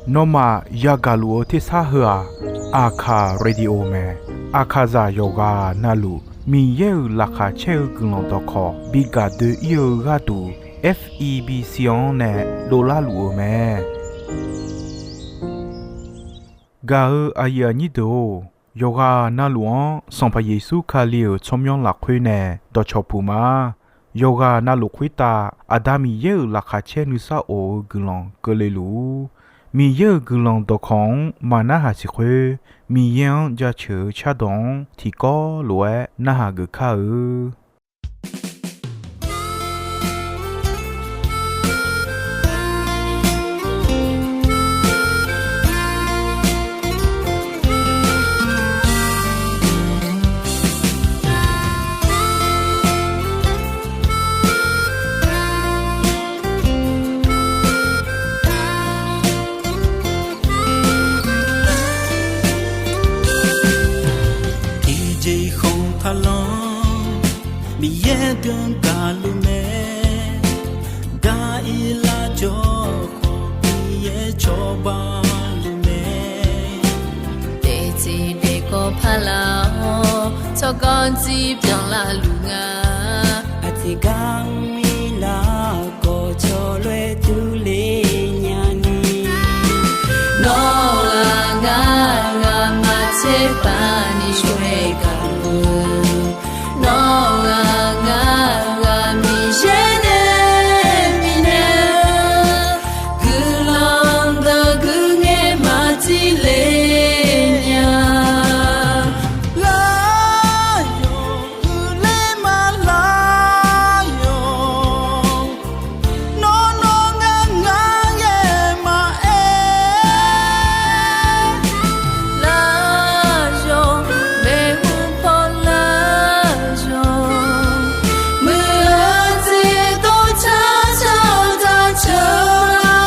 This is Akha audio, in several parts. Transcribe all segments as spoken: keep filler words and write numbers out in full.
Nawmaf yagaq luf-eu tersar heu-aq, Aqkaq Radio mae. Aqkaqzaq yawqghaq navluf Miqyaer-euq laqkhaq caer-eu guiqlanq dawqkawq bi gaq doe-ir-eu gharduq, F E B C-anr nae dovlar luf-eu mae. Gaq-eu aqyuif aqnyir deuq-or, yawqghaq navluf-anr Sanqpaq Yeqsur Kali-euq tsawrmyanr lafkhoer nae dawqcawq puq ma. Yawqghaq navluf khoertav Aqda Miqyaer-euq laqkhaq caer nuisar of-eu guiqlanq keuvle luf-ur. Miqyaer-euq guiqlanq dawqkawq-anr maqnarhaq siq khoer, Miqyaer-anr jaceuq-eu cardawq-anr tiqkawv lof-aer narhaq geuf kar-eu. Tiqjeq khanq taqlanr Miqyaer byan gaqluf mae. Daqir lar jawr khawf Miqyaer cawba luf mae. Daefteq daefkawv paqlaq-awr tsawrganr dzir byanlar luf nga. Aqtiqgar mrlar khawf cawloer durler nyani. Nawr-aq ngar ghaq maqtser paq ni shawr-aer gaq-eu. Nawr-aq ngar ghaq Miqyaer nae bifnaeq-eu guiqlanq dawq guiqngaer maqtile nya. Lar yawq uiqler ma lar yawq. Nawr nawr ngar ngar ghae maqaer. Lar yawq maeqhu paw lar yawq. Muiq-eu jeq dov car car-eu dawqcawq lar.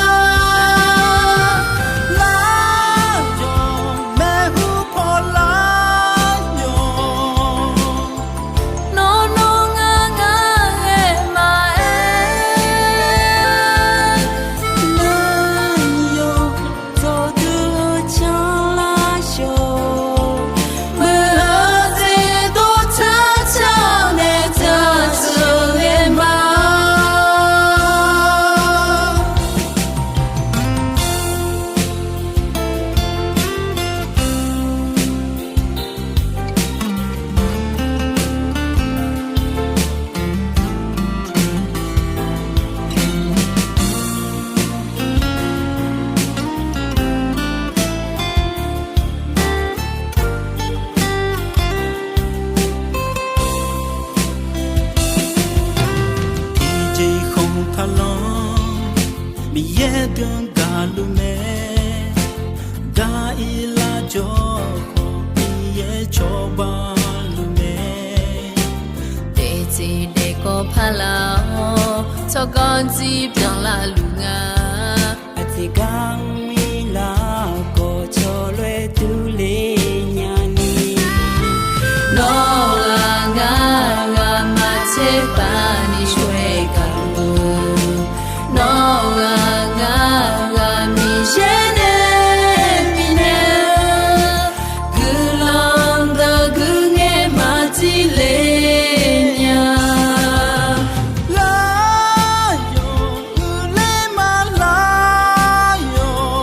Lar yawq maeqhu paw lar yawq. Nawr nawr ngar ngar ghae maqaer. Lar yawq dawqdui-eu canlar yawq. Muiq-eu jeq dov car car-eu nae jaceuq ghae ma. Tiqjeq khanq taqlanr Miqyaer byan gaqluf mae. Daqir lar jawr khawf Miqyaer cawba luf mae. Daefteq daefkawv paqlaq-awr tsawrganr dzir byanlar luf nga. Aqtiqgar mrlar khawf cawloer durler nyani. Nawr-aq ngar ghaq maqtser paq ni shawr-aer gaq-eu. Nawr-aq ngar ghaq Miqyaer nae bifnaeq-eu guiqlanq dawq guiqngaer maqtile nya. Lar yawq uiqler ma lar yawq.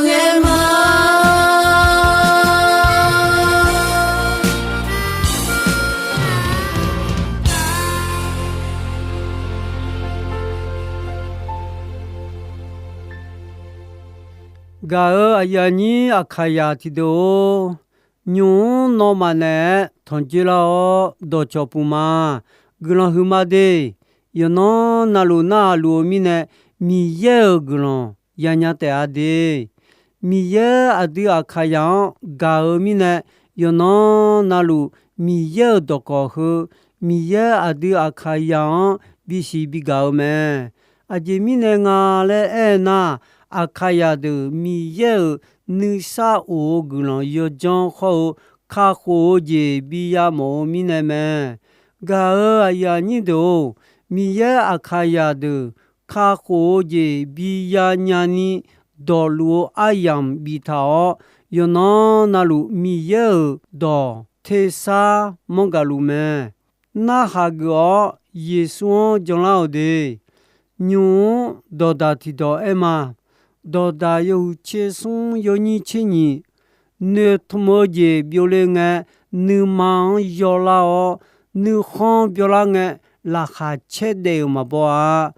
ghae ma. Gaq-euq aqyuif aqnyir Aqkaqyaq tiqdeuq-or, nymq-mr nawmaf naeq-aer tanqjoe lar-awr dawqcawq puq ma. Guiqlanq huiqma de. Yawqnan navluf narhaq luf-eu mirnae, Miqyaer-euq guiqlanq yanya taef-a de. Miqyaer aqdui Aqkaqyaq-anr gaq-eu mirnae, yawqnan navluf Miqyaer-euq dawqkawq heu, Miqyaer aqdui Aqkaqyaq-anr bisiq bigaq-eu mae. Aqjeq mirnae nga laer aer nar, Aqkaqyaq deuq Miqyaer-euq nuisar of-eu guiqlanq yawdzanr khawr-eu kakhof-eu jeq biya mawf-eu mirnae mae. Gaq-euq aqyuif aqnyir deuq-or, Miqyaer Aqkaqyaq deuq kakhof-eu jeq biya nyani dawqluf-eu aryamq biftaq-awr, yawqnan navluf Miqyaer-euq dawq tersar manr gaq luf mae. Narhaq geuf-awr Yeqsur-anr janlar-euq de. Nymq-mr dawqdaq tiqdawq aer ma. Dawqdaq yawhuiq tser smr yawnyir tser nyiq, noeqtmq-eu jeq byovle ngae, nuima-anr yawlar-awr, nuikhanr byanlar ngae, laqkhaq caer daef-euq maqbaw-a.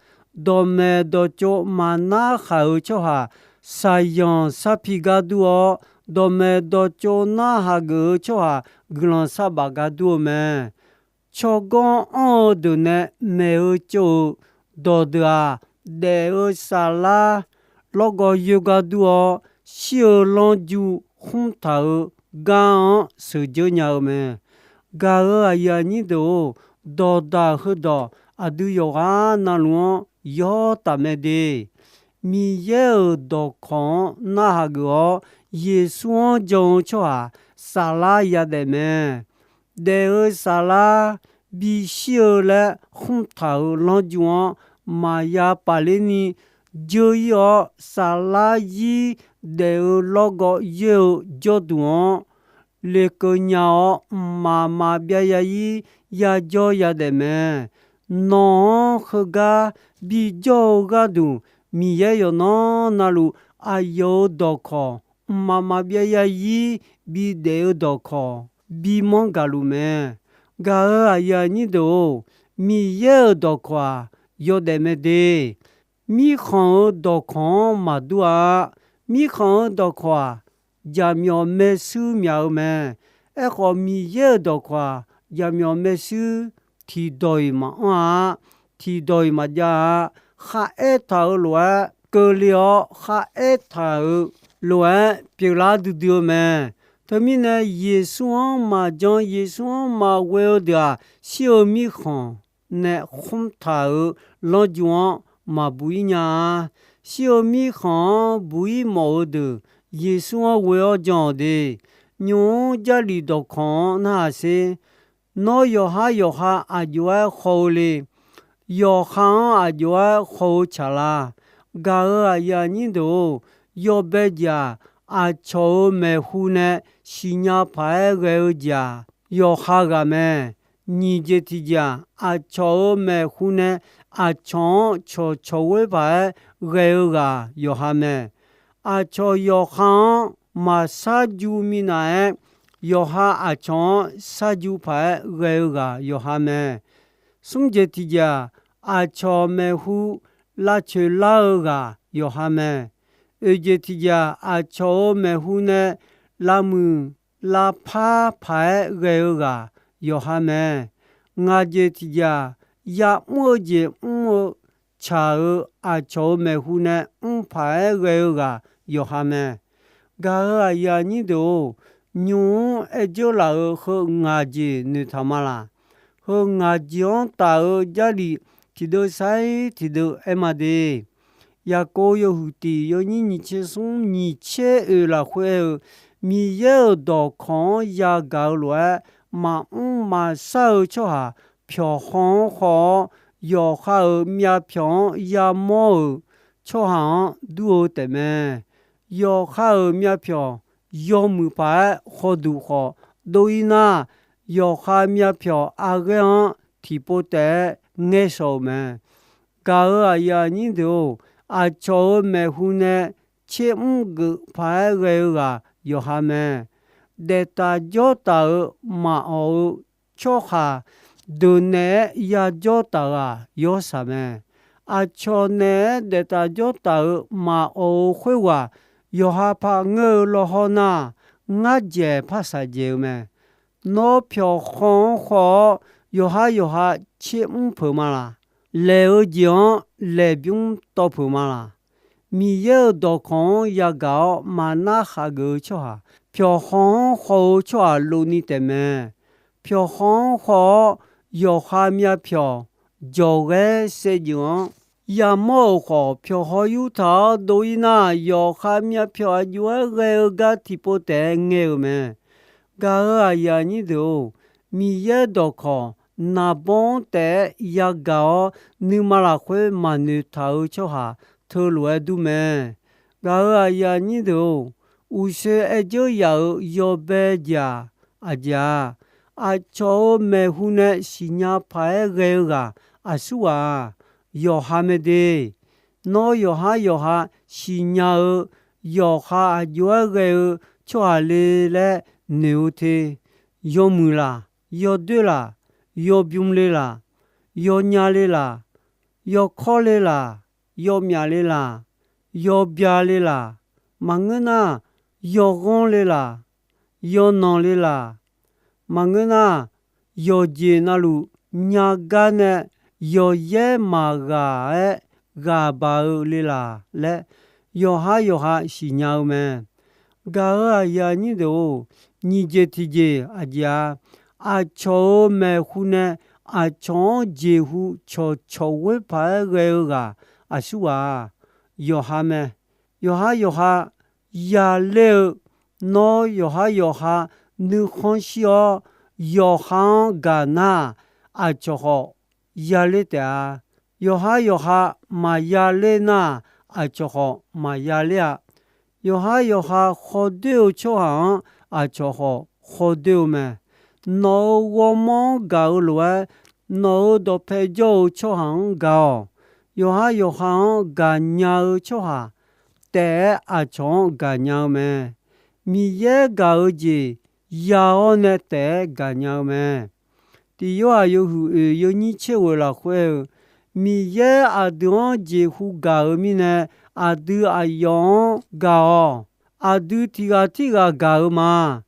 Dawqmaeq dawqtsov maqnar khaq-euq tsawrhaq saqyanq sarpi gar dur-awr, dawqmaeq dawqtsov narhaq geuf-eu tsawrhaq guiqlanq sarbaf gar dur-eu mae. Tsawrganr anr-eu deuq nae maeq-eu tsov-eu dawqdeuq-aq, daef-eu saflar lawrgawv yoer gar dur-awr, shir-eu lanrju khmr taq-eu gar-anr sheuqdzeur nya-eu mae. Gaq-euq aqyuif aqnyir deuq-or, dawqdaq heudawq aqdui yawqghaq navluf-anr yawr taf mae de. Miqyaer-euq dawqkawq-anr narhaq geuf-awr, Yeqsur-anr jan-eu tsawrhaq saflar yadaef mae. Daef-eu saflar bishir-eu laer khmr taq-euq lanrju-anr maqya paf ler ni dzeur-ir-awr, saflar zir daef-eu lawrgawv yoer-eu jawrduq-anr lekeuv nya-awr, mqmaq maqbyav ya-ir yajawr yadaef mae. Nawq-anr heugar bijawr-eu gharduq, Miqyaer yawqnan navluf aqyawf-euq dawqkawq, mqmaq maqbyav ya-ir bidaef-eu dawqkawq bimanr gaq luf mae. Gaq-euq aqyuif aqnyir deuq-or, Miqyaer-euq dawqkawq-aq, yawdaef mae de. Mirkhanq-euq dawqkawq-anr maqdur-a. Mirkhanq-euq dawqkawq-aq, jaqmyawf maershuir myaq-eu mae. Aerkhawf, Miqyaer-euq dawqkawq-aq, jaqmyawf maershuir tiqdawq-iq maqanr-a. Tiqdawq-iq maqjav-a. Kharaer taq-euq lof-aer keuvle-awr, kharaer taq-euq lof-aer pyeuflar duidui-eu mae. Teumirnae, Yeqsur-anr maqjan, Yeqsur-anr maqghoe-eu deuq-aq, shir-eu mirkhanq nae khmr taq-euq lanrju-anr maqbuq-ir nya-a. Shir-eu mirkhanq-anr buq-ir mawf-eu deuq, Yeqsur-anr ghoe-awr jan-awq de. Nymq-mr Jarlif dawqkawq-anr narhaq sher. Nawr yawqhar yawqha aqjox-aer khaw-eu le. Yawqha-anr aqjox-aer khaw-eu tsaq la. Gaq-euq aqyuif aqnyir deuq-or, yawbae jeq-aq, aqcawq-euq maeqhu nae siqnya paq-aer ghae-eu jeq-aq, yawqha ghaq mae. Nyiq jeq tiq jeq-aq, aqcawq-euq maeqhu nae aqcawq-anr cawqcawq ghoer paq-aer ghae-eu ghaq yawqha mae. Aqcawq yawqha-anr maqshar ju minav-aer, yawqha aqcawq-anr shar ju paq-aer ghae-eu ghaq yawqha mae. Smr jeq tiq jeq-aq, aqcawq maeqhu lavcoeq lar-eu ghaq yawqha mae. Oeq jeq tiq jeq-aq, aqcawq-euq maeqhu nae lavmuiq lavpar paq-aer ghae-eu ghaq yawqha mae. Ngaq jeq tiq jeq-aq, ya'mr-eu jeq mr-eu tsaq-euq aqcawq-euq maeqhu nae mr paq-aer ghae-eu ghaq yawqha mae. Gaq-euq aqyuif aqnyir deuq-or, nymq-mr aer dzeur laf-euq heu ngaq jeq noeqtaq ma laq. Heu ngaq jeq-anr taf-eu Jarlif tiqdeuv sair tiqdeuv aer ma de. Yaqkov yawhuiq tiq yawnyir nyiq tser smr nyiq tser oeq lafkhoer aer-eu, Miqyaer-euq dawqkawq-anr yagaq-eu lof-aer, maqmr maqshar-eu tsawrhaq pyawqhaw-anr haw-awr, yawqha-euq myavpyawq-anr yamawr-euq tsawrhaq-anr dur-eu taefmae. Yawqha-euq myavpyawq yawmuiq paq-aer hawduq khawf dov-ir nar, yawqha myavpyawq arghaer-anr tiqpov taef-aer ngaer shawq-euq mae. Gaq-euq aqyuif aqnyir deuq-or, aqcawq-euq maeqhu nae tser mr geuf paq-aer ghae-eu ghaq yawqha mae. Daeftaf jawrtaf-euq maqawq-eu tsawrhaq deuq naeq-aer yajawr taf-euq-aq yawrsaq mae. Aqcawq naeq-aer daeftaf jawrtaf-euq maqawq-eu khoerghaq yawqha paq ngeur-eu lawhawr nar, ngar dzaeq par saq dzaeq-eu mae. Nawr pyawqkhanq-anr khaw-awr yawqhar yawqha tser mr peuq ma laq? Laeq-eu jeq-anr laeqbymr tawv peuq ma laq? Miqyaer-euq dawqkawq-anr yagaq-awr maqnar khaq geuf-eu tsawrhaq, pyawqkhanq-anr khaw-eu tsawrhaq lov ni taef mae. Pyawqkhanq-anr khaw-awr yawqha myavpyawq jawqghaer saevdzeuf-anr yamawr-euq khawf, pyawqhaw yurtaq-awr dov-ir nar, yawqha myavpyawq aqjox-aer ghae-eu gar tiqpov taef-aer ngae-euq mae. Gaq-euq aqyuif aqnyir deuq-or, Miqyaer dawqkawq naqbawr-anr taef-aer yagaq-awr, nuima lafkhoer maqnoeq taq-eu tsawrhaq teulof-aer dur mae. Gaq-euq aqyuif aqnyir deuq-or, uqshoe aer dzeur yaf-euq yawbae jeq-aq, aqjeq-aq, aqcawq-euq maeqhu nae siqnya paq-aer ghae-eu ghaq aqsurghaq-aq, yawqha mae de. Nawr yawqhar yawqha siqnya-eu, yawqha aqjox-aer ghae-eu tsawrhaq le laer noeq-eu te. Yawmuiq laq? Yawdoer laq? Yawbym le laq? Yawnya le laq? Yawkawr le laq? Yawmyaf le laq? Yawbya le laq? Maqngeur nar, yawghanr le laq? Yawnanq le laq? Maqngeur nar, yawqjeq navluf nya gar nae yawqyaer maqghaq-aer ghaq baq-eu le laq laer, yawqhar yawqha siqnya-eu mae. Gaq-euq aqyuif aqnyir deuq-or, nyiq jeq tiq jeq aqjeq-aq, aqcawq-euq maeqhu nae aqcawq-anr jeqhu cawqcawq ghoer paq-aer ghae-eu ghaq aqsurghaq-aq, yawqha mae. Yawqhar yawqha yaler-eu, nawr yawqhar yawqha nuikhanr shir-awr, yawqha-anr gaq nar-aq, aqcawq khawf yaler taef-a. Yawqhar yawqha maqyaler nar-aq, aqcawq khawf maqyaler-a. Yawqhar yawqha khawdoer-eu tsawrhaq-anr aqcawq khawf khawdoer-eu mae. Nawq-euq ghawrmawr-anr gaq-eu lof-aer, nawq-euq dawqpae jawr-eu tsawrhaq-anr gaq-awq. Yawqhar yawqha-anr gaqnya-eu tsawrhaq taef-aer aqcawq-anr gaqnya-eu mae. Miqyaer gaq-eu jeq ya-awr nae taef-aer gaqnya-eu mae. Tiq Yorhaq yawhuiq oeq yawnyir tser ghoeq lafkhoer-eu, Miqyaer aqdui-anr jeqhu gaq-euq mirnae, aqdui aqyawf-anr gaq-awq. Aqdui tiq ghaq tirghaq gaq-eu ma.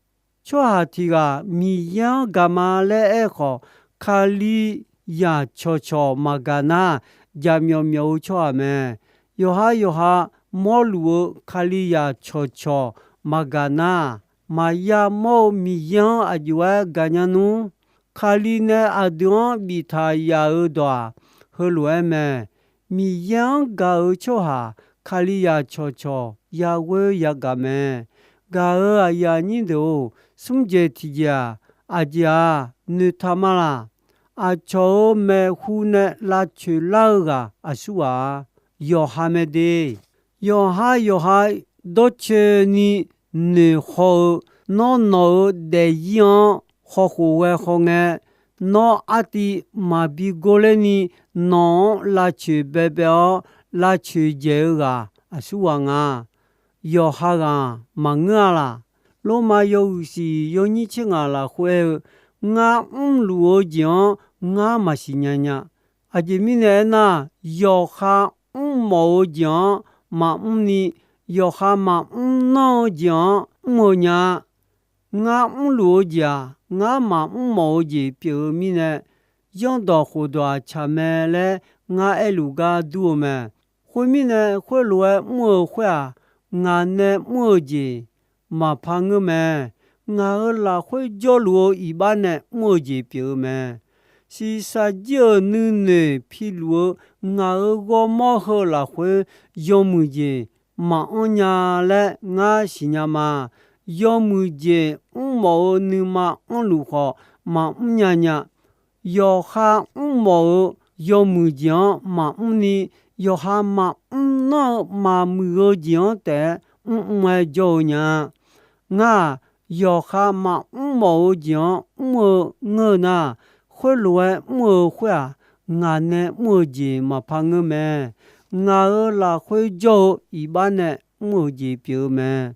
Tsawrhaq tiq ghaq Miqyaer-anr gaq ma laer aer khawf, Kalizaq cawqcawq maqgaq nar, jaqmyawf myawf-eu tsawrhaq mae. Yawqhar yawqha mawrluf-eu Kalizaq cawqcawq maqgaq nar, maqya mawr-eu Miqyaer-anr aqjox-aer gaqnya nmr. Kali nae aqdui-anr biftaq yaf-euq dawq-aq, heulof-aer mae. Miqyaer-anr gaq-eu tsawrhaq Kalizaq cawqcawq yaghoer yagaq mae. Gaq-euq aqyuif aqnyir deuq-or, smr jeq tiq jeq-aq, aqjeq-aq, noeqtaq ma laq? Aqcawq-euq maeqhu nae lavcoeq lar-eu ghaq aqsurghaq-a, yawqha mae de. Yawqha yawqha dawrcoeni noeqhaw-eu, nawr nawq-euq daefzir-anr khawkhof ghae khawngae, nawr artiv maqbi gorler ni, nawq-anr lavcoeq baebae-awr lavcoeq dzaeq-eu ghaq aqsurghaq nga. Yawqha ghaq maqngeur-a laq? Lormav yawhuiq siq yawnyir tser ngaq lafkhoer aer-eu, ngar mrluf-eu jeq-anr ngar maqsiq nya nya. Aqjeq mirnae aernar, yawqha mrmawf-eu jeq-anr maqmr ni, yawqha maqmr nanr-eu jeq-anr mr-eu nya-a. Ngar mrluf-eu jeq-aq, ngar maqmr mawf-eu jeq pyeuf-eu mirnae, zanrdawq khofdawq-aq tsaq mae laer ngar aerluf gar dur-eu mae. Khoermirnae, khoerlof-aer mr-eu khoer-aq, ngaq nae mr-eu jeq maqpar ngeur mae. Ngaq-euq lafkhoer jawrluf-eu iqbax nae mr-eu jeq pyeuf-eu mae. Shiqshaq jir-euq nuinoeq piluf-eu ngaq-euq ghawrmawr heu lafkhoer yawmuiq jeq maqanr nya laer ngar siqnya ma. Yawmuiq jeq mrmawf-eu nuima anrluf khawf maqmr nya nya. Yawqha mrmawf-eu yawmuiq jeq-anr maqmr ni, yawqha maqmr nanr-eu maqmuiq-eu jeq-anr taef-aer mrmr-aer jawr-eu nya-a. Ngar-aq, yawqha maqmr mawf-eu jeq-anr mr-eu ngeur-eu nar, khoerlof-aer mr-eu khoer-aq, ngaq nae mr-eu jeq maqpar ngeur mae. Ngaq-euq lafkhoer jawr-eu iqbax nae mr-euq jeq pyeuf-eu mae.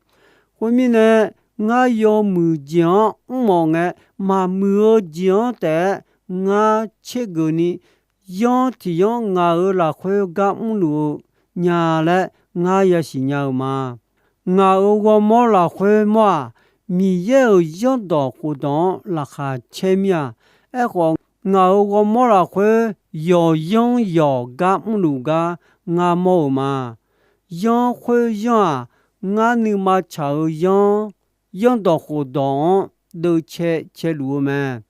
Khoermirnae, ngar yawmuiq jeq-anr mr-awq ngae, maqmuiq-eu jeq-anr taef-aer ngar tsergeuf ni, yanr tiq yanr ngaq-euq lafkhoer gar mrluf-eu nya laer ngar yasiq nya-euq ma. Ngaq-euq ghawrmawr lafkhoer mawr-aq, Miqyaer-euq zanrdawq khofdawq-anr laqkhaq caer mir-a. Aerkhawf, ngaq-euq ghawrmawr lafkhoer yawqyanr yawq gar mrluf gar ngar mawr-euq ma. Yanr khoer yanr-aq, ngar nuima tsaq-eu yanr, zanrdawq khofdawq-anr deuvcae caeluf-eu mae.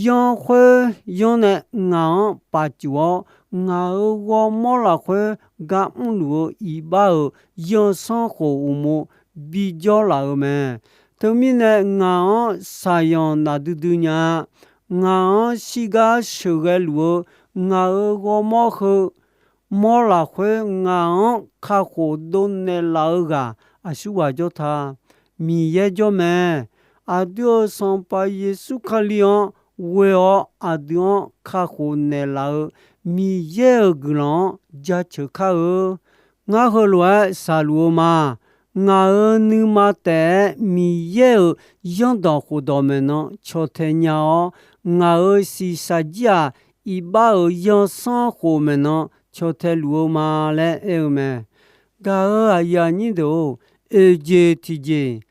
Yanr khoer yanr nae ngaq-anr paf cuf-awr, ngaq-euq ghawrmawr lafkhoer gar mrluf-eu iqbax-euq zanrsanrkhof uqmov bijawr laf-euq mae. Teumirnae, ngaq-anr saqyanq naqdui dui nya-a. Ngaq-anr shirgar sheuqghae luf-eu ngaq-euq ghawrmawr heu mawr lafkhoer ngaq-anr kakhof dovnaeq laf-eu ghaq aqsurghaq jawr ta. Miqyaer jawr mae. Aqdui-euq Sanqpaq Yeqsur Kali-anr ghoe-awr aqdui-anr kakhof naeqlaf-eu Miqyaer-euq guiqlanq-anr jaceuq kar-eu. Ngar heulof-aer shaqluf-eu ma. Ngaq-euq nuima taef-aer Miqyaer-euq zanrdawq khofdawq maeqnan caw tae nya-awr, ngaq-euq shiqshaq jir-aq, iqbax-euq zanrsanrkhof maeqnan caw tae luf-eu ma laer aer-eu mae. Gaq-euq aqyuif aqnyir deuq-or, oeqjeq tiqjeq,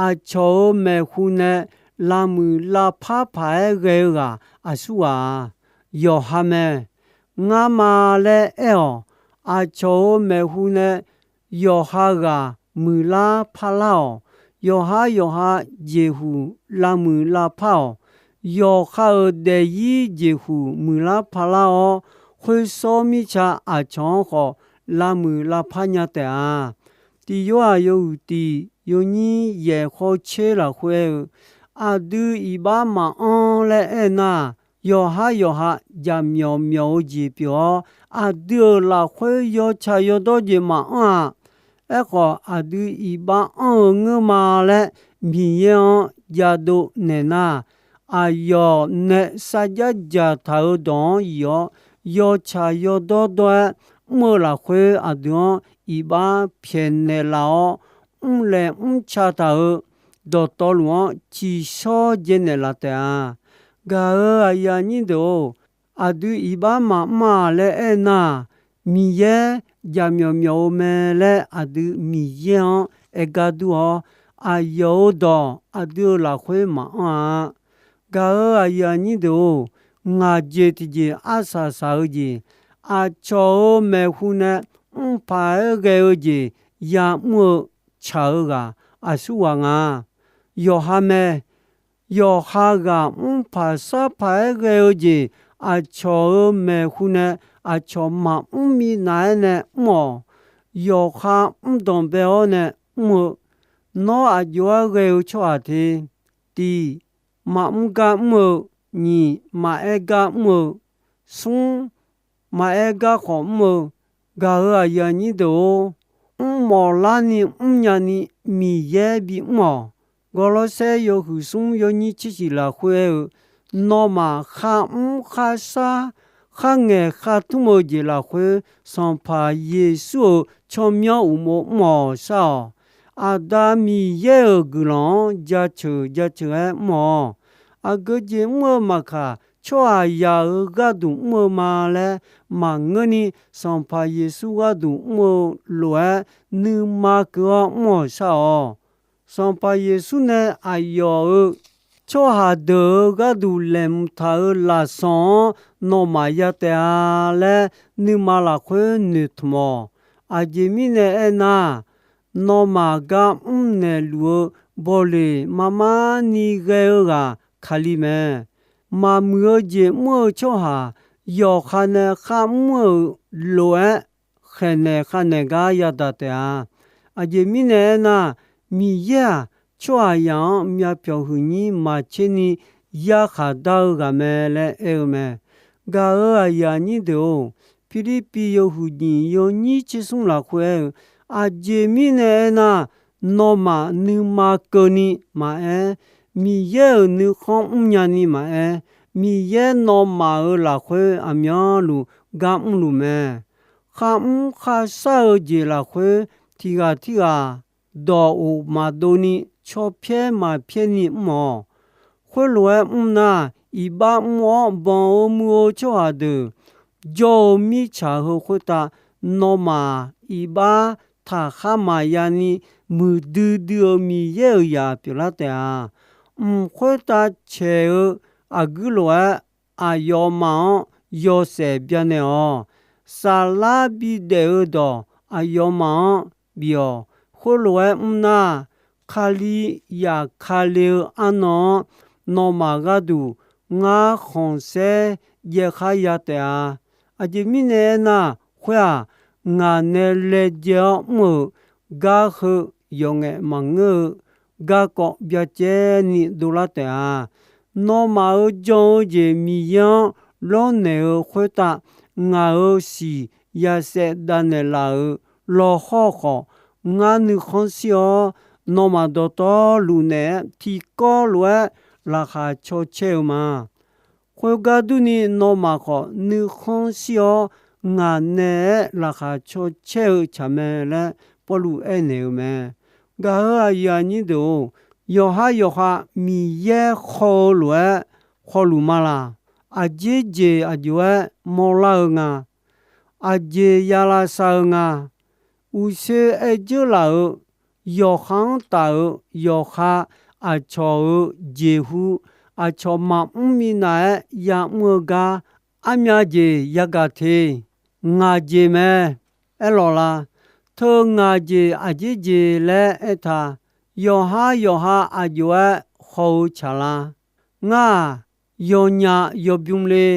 aqcawq-euq maeqhu nae lavmuiq lavpar paq-aer ghae-eu ghaq aqsurghaq-a? Yawqha mae. Ngar ma laer aer-awq. Aqcawq-euq maeqhu nae yawqha ghaq muiqlar parlar-awq. Yawqha yawqha jeqhuq lavmuiq lavpar-awq. Yawqha-euq daefzir jeqhuq muiqlar parlar-awr, khoersawr mirtsa aqcawq-anr khawf lavmuiq lavpar nya taef-a. Tiq Yorhaq yawhuiq tiq yawnyir yaeq khawr tser lafkhoer aer-eu, aqdui iqbax maqanr laer aernar, yawqha yawqha jaqmyawf myawf-eu jeq pyeuf-awr, aqdui-euq lafkhoer yawtsaq yawdawr jeq maqanr-aq, aerkhawf aqdui iqbax anr-eu ngeur ma laer Miqyaer-anr jadov naeq nar, aqyawf nae sarjax dzaqtaq-euq dawq-anr yif-awr, yawtsaq yawdawr dawr-aer mr-eu lafkhoer aqdui-anr iqbax pyaeqnaeq laf-awr, mrlaeq mrca taq-euq dawqtawvluf-anr ciqshawr jaenaeq laf taef-a. Gaq-euq aqyuif aqnyir deuq-or, aqdui iqbax maqmr-aq laer aernar, Miqyaer jaqmyawf myawf-eu mae laer aqdui Miqyaer-anr aer gar dur-awr, aqyawf-euq dawq aqdui-euq lafkhoer maqanr-a. Gaq-euq aqyuif aqnyir deuq-or, ngaq jeq tiqjeq arsaq saq-eu jeq, aqcawq-euq maeqhu nae mr paq-aer ghae-eu jeq ya'mr-eu tsaq-eu ghaq aqsurghaq nga. Yawqha mae. Yawqha ghaq mr paq sar paq-aer ghae-eu jeq, aqcawq-euq maeqhu nae aqcawq maqmr minav-aer nae mr-awq. Yawqha mr danqbae-awr nae mr-eu, nawr aqjox-aer ghae-eu tsawrhaq te, tiq, maqmr gar mr-eu, nyiq, maqaer gar mr-eu, smr, maqaer gar khawf mr-eu, gaq-euq aqyuif aqnyir deuq-or, mrmawf larni mrnya ni Miqyaer bimr-awq. Gawrlawrsaer yawhuiq smr yawnyir tser shiq lafkhoer aer-eu, nawmaf kharmr kharshar, kharngaeq khartmr-eu jeq lafkhoer, Sanqpaq Yeqsur-euq tsawrmyanr uqmov mr-awq shar-awq. Aqda Miqyaer-euq guiqlanq-anr jaceuq jaceuq-aer mr-awq. Aqgeu jeq mr-eu maqkaq, tsawrhaqzaq-euq gharduq mr-eu ma laer maqngeurni, Sanqpaq Yeqsur gharduq mr-eu lof-aer nuima keuv-awr mr-awq shar-awq. Sanqpaq Yeqsur nae aqyawf-euq tsawrhaq deuq-euq gharduq laeqhmq taq-euq lafsanq-anr nawmaf ya taef-a laer nuima lafkhoer noeqtmq-awq. Aqjeq mirnae aernar, nawmaf gar mrnaeq luf-eu bawleq marmar ni ghae-eu ghaq Kali mae. Maqmuiq-eu jeq mr-eu tsawrhaq yawqha nae kharmr-euq lof-aer khaeqnaeq kharnaeq gar yadaq taef-a. Aqjeq mirnae aernar, Miqyaer-aq, tsawrhaqzaq-anr myavpyawq huiqnyir maqtser ni yarkhaq dar-eu ghaq mae laer aer-eu mae. Gaq-euq aqyuif aqnyir deuq-or, Pirlirpiv yawhuiq nyiq yawnyir tser smr lafkhoer aer-eu, aqjeq mirnae aernar, nawmaf nuima keuvni maqaer, Miqyaer-euq nuikhanr mrnya ni maqaer, Miqyaer nawmaf-euq lafkhoer aqmyanluf gar mrluf mae. Kharmr kharshar-eu jeq lafkhoer tiq ghaq tirghaq dawq uq maqdov ni, caw pyaer maqpyaer ni mr-awq. Khoerlof-aer mr nar, iqbax mr-awr banq-eu muiq-eu tsawrhaq deuq jawr-eu mirtsaq heu khoertav, nawmaf iqbax taqkhar maqya ni, muiqdui dui-eu Miqyaer-euq zaq pyeuflar taef-a. Mq khoertav caeq-eu aqguir lof-aer, aqyawfmaf-anr yawshaef byanaeq-awq. Saflar bidaef-eu dawq aqyawfmaf-anr bif-awq. Khoerlof-aer mr nar, Kali zafkale-eu arnan-anr nawmaf gharduq ngar khanqsaer jaev khar ya taef-a. Aqjeq mirnae aernar, khoer-aq, ngaq nae laejae-awr mr-euq gar heu yawqngaef maqngeur-eu garkawv byacaev ni dovlar taef-a. Nawmaf-euq jan-eu jeq Miqyaer-anr lawrnaeq-eu khoertav, ngaq-euq siq yasaev davnaeq laf-euq lawqhawr khawf, ngar nuikhanr shir-awr, nawmaf dawqtawvluf naeq-aer tiqkawv lof-aer laqkhaq caw caer-eu ma. Khoergar durni, nawmaf khawf nuikhanr shir-awr, ngaq naeq-aer laqkhaq caw caer-eu tsaq mae laer Pawrluv aernaeq-eu mae. Gaq-euq aqyuif aqnyir deuq-or, yawqhar yawqha Miqyaer khaw-eu lof-aer khawluf ma laq? Aqjeq jeq aqjox-aer mawrlar-eu nga? Aqjeq ya lavsav-eu nga? Uqshoe aer dzeurlaf-euq yawqha-anr taf-euq yawqha aqcawq-euq jeqhu, aqcawq maqmr minav-aer yamr-eu gar armyav jeq yagaq te? Ngaq jeq mae. Aerlawq la? Teu ngaq jeq aqjeq jeq laer aertaq, yawqhar yawqha aqjox-aer haw-eu tsaq la? Ngar-aq, yawnyaf yawbymr le.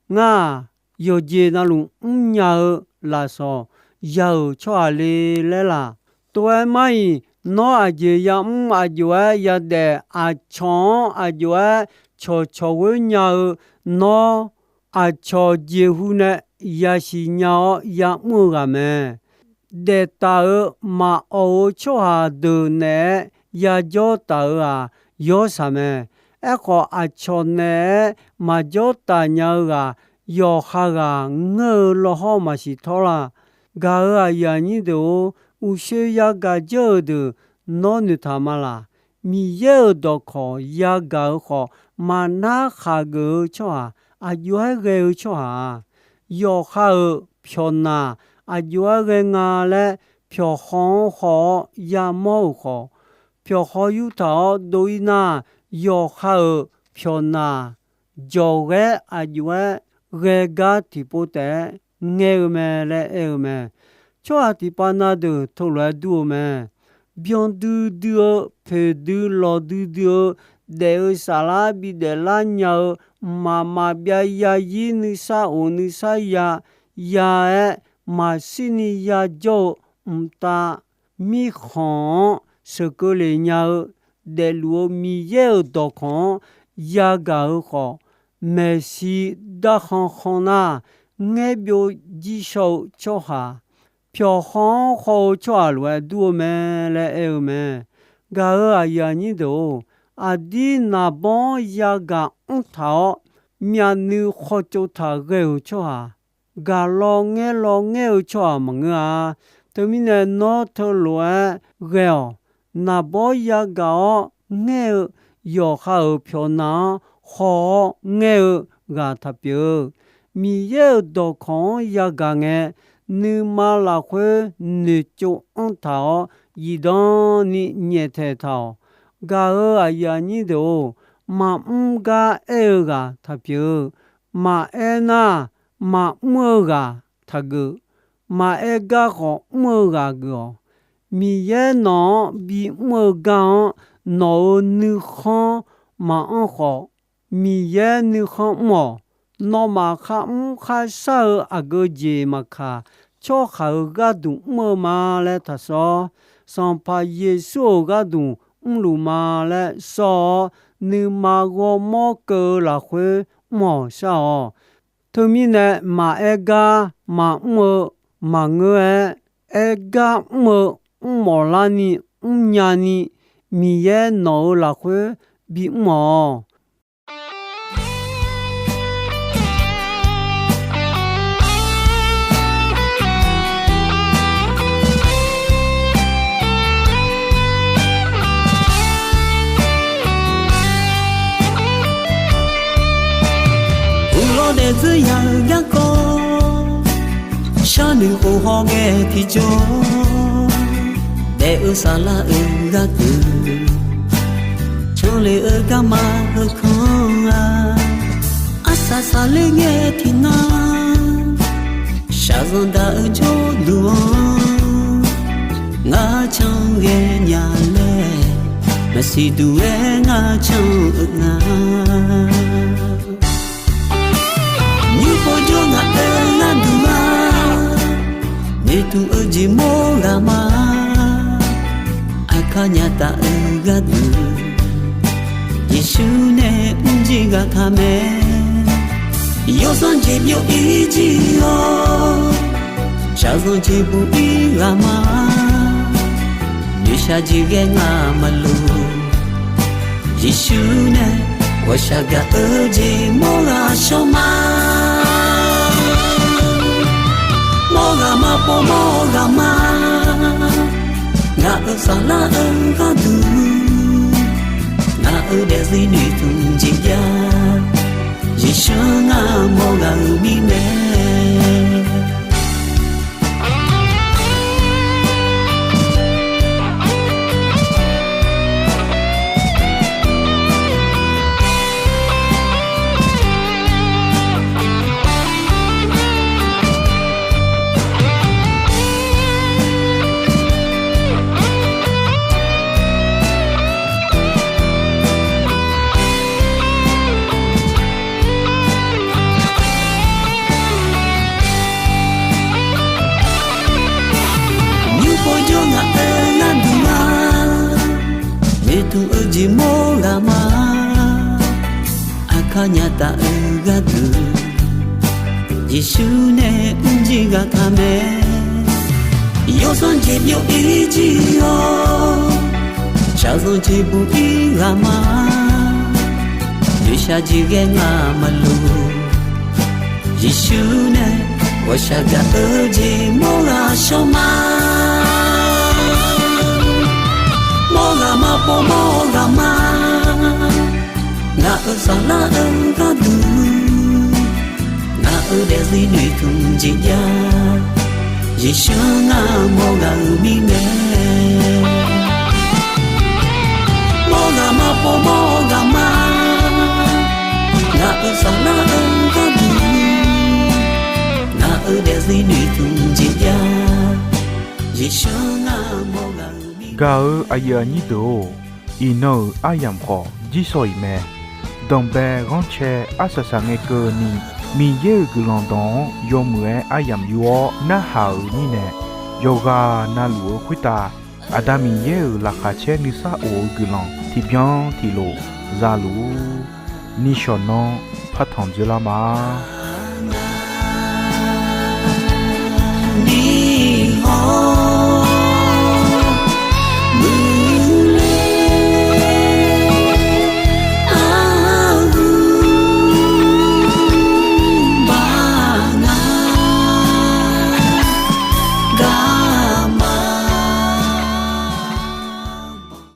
Ngar-aq, yawqjeq navluf mrnya-eu lafsawq ya-euq tsawrhaq le laer laq? Tov-aer mar-iq, nawr aqjeq yamr aqjox-aer yadaef, aqcawq-anr aqjox-aer cawqcawq ghoer nya-eu, nawr aqcawq jeqhu nae yasiq nya-awr yamr-eu ghaq mae. Daeftaq-euq maqawq-eu tsawrhaq deuq naeq-aer yajawr taf-euq-aq, yawrsaq mae. Aerkhawf, aqcawq naeq-aer maqjawr taf nya-eu ghaq, yawqha ghaq ngeur-eu lawhawr maqsiq tawr la? Gaq-euq aqyuif aqnyir deuq-or, uqshoe yagaq jawr-eu deuq nawr noeqtaq ma laq? Miqyaer-euq dawqkawq yagaq-eu khawf, maqnar khaqgeuf-eu tsawrhaq, aqjox-aer ghae-eu tsawrhaq-aq, yawqha-euq pyawqnaq aqjox-aer ghae nga laer, pyawqhaw-anr haw-awr yamawr-euq khawf, pyawqhaw yurtaq-awr dov-ir nar, yawqha-euq pyawqnaq jawqghaer aqjox-aer ghae gar tiqpov taef-aer ngaer-eu mae laer aer-eu mae. Tsawrhaq tiqpav na deuq teulof-aer dur-eu mae. Byan duidui-eu, poeqdui lawqdui dui-eu, daef-eu saflar bidaef lar nya-eu, mqmaq maqbyav yazir nuisar of nuisar ya, ya-aer maqshirni yajawr-eu mqtav, mirkhanq-anr sheuqkeuv lef nya-eu, daefluf-eu Miqyaer-euq dawqkawq-anr yagaq-eu khawf, maeqshi darkhan khan nar, ngaer byov jir shaw-eu tsawrhaq, pyawqhaw-anr haw-eu tsawrhaq lof-aer dur-eu mae laer aer-eu mae. Gaq-euq aqyuif aqnyir deuq-or, aqdir naqbawr-anr yagaq mr taq-awr, myavnuiv khawtsov taq ghae-euq tsawrhaq, gaq lawngaer lawngaer-eu tsawrhaq maqngeur-a. Teumirnae nawr teulof-aer ghae-awq. Naqbawr yagaq-awr ngaer-eu yawqha-euq pyawqnaq-anr haw-awr ngaer-eu ghaq taq pyeuf-eu. Miqyaer-euq dawqkawq-anr yagaq ngae, nuima lafkhoer noeqtsov anr taq-awr, zifdan ni nyaeftaeq taq-awq. Gaq-euq aqyuif aqnyir deuq-or, maqmr gar aer-eu ghaq taq pyeuf-eu. Maqaer nar, maqmr-eu ghaq taqgeuf. Maqaer gar khawf mr-eu ghaq geuf-awq. Miqyaer nawq-anr bimr-eu gar-anr nawq-euq nuikhanr maqanr khawf, Miqyaer nuikhanr mr-awq. Nawmaf kharmr kharshar-eu aqgeu jeq maqkaq, tsawrhaq-euq gharduq mr-eu ma laer taq sawr. Sanqpaq Yeqsur-euq gharduq mrluf ma laer sawr-awr, nuima ghawrmawr keuv-eu lafkhoer mr-awq shar-awq. Teumirnae maqaer gar maqmr-eu maqngeur-aer, aer gar mr-eu mrmawf larni mrnya ni, Miqyaer nawq-euq lafkhoer bimr-awq. Dzeur ya-eu garkawv, sharnoeq khof hawngae tiqjawr, daef-eu saflar-euq gharduq, canle-eu garma heukanr-a. Arsaq saqler ngae tiqnan, shaqzanq daq-eu jawrduq-anr, ngar can ghaenya laer, maqsiq duq-aer ngar can-eu nga. Nymr pov jawr ngaq-euq gharduq-a, noeqtmq-eu jeq mawr ghaq ma. Aqkar nyaf taf-eu gharduq, Yeqsur nae mrjir ghaq taq mae. Yawsanr jeq byov-ir jir-awr, shaqzanq jeq buq-ir ghaq ma. Noeqshaq jeq ghae ngaq maqloq, Yeqsur nae ghawqshaq gaq-eu jeq mawr ghaq shawr ma. Mawr ghaq ma pov mawr ghaq ma. Ngaq-euq saflar-eu gharduq, ngaq-euq daefzir noeqtmq jeq jav, Yeqsur ngar mawr ghaq-euq mirnae. Nymr pov jawr ngaq-euq gharduq-a, noeqtmq-eu jeq mawr ghaq ma. Aqkar nyaf taf-eu gharduq, Yeqsur nae mrjir ghaq taq mae. Yawsanr jeq byov-ir jir-awr, shaqzanq jeq buq-ir ghaq ma. Noeqshaq jeq ghae ngaq maqloq, Yeqsur nae ghawqshaq gaq-eu jeq mawr ghaq shawr ma. Mawr ghaq ma pov mawr ghaq ma. Ngaq-euq saflar-eu gharduq, ngaq-euq daefzir noeqtmq jeq jav, Yeqsur ngar mawr ghaq-euq mirnae. Mawr ghaq ma pov mawr ghaq ma. Ngaq-euq saflar-eu gharduq, ngaq-euq daefzir noeqtmq jeq jav, Yeqsur ngar mawr ghaq-euq mirnae. Gaq-eu aqyuif aqnyir deuq-or, iqnan-euq aryamq khawf jirsawq iq mae. Danqbae ghanrcae arsaq saq ngae keuvni, Miqyaer-euq guiqlanq dawq-anr yawmuiq-aer aryamq yur-awr narhaq-euq mirnae, yawqghaq na luf-eu khoertav Aqda Miqyaer-euq laqkhaq caer nuisar of-eu guiqlanq tiqbyan tiqlof za luf-ur. Nishawq nanr partanq dzoerlar ma.